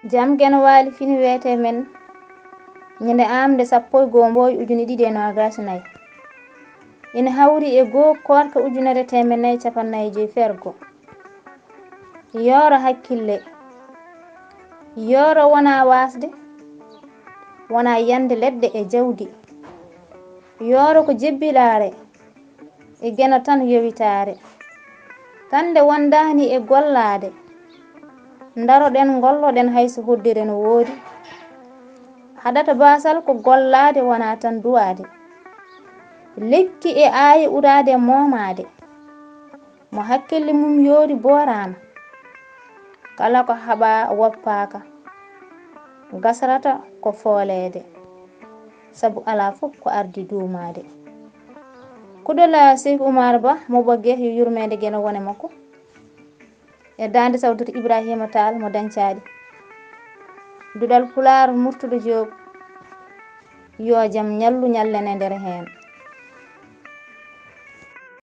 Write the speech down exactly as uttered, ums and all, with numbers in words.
Jam Geno Waali fini weete men ñande aamde sappo e goo mbooy ujune ɗiɗi e noogaas e nayi. Ina hawri e goo koorka ujunere teemed nayi capanɗe nayi e joy fergo. Yooro hakkille. Yooro wonaa waasde, wonaa yande leɗɗe e jawdi. Yooro ko jebbilaare, e Geno tan yowitaare. Tan nde wondaani e gollaade, ndaroɗen ngolloɗen hay so hoddere no woodi. Haɗata baasal ko gollaade wonaa tan duwaade. Lekki e aaye uraade e moomaade. Mo hakkille mum yoori booraama. Kala ko haɓaa woppaaka. Gasrata ko fooleede. Sabu alaa fof ko ardi duumaade. Kuɗol Seyku Umaar Ba mo Ɓoggee yo yurmeende Geno wone makko. E daande Sawdatu Ibraahiima Taal mo Dañcaaɗi. Duɗal Pulaar Murtuɗo Joob. Yo jam ñallu ñallen e nder heen.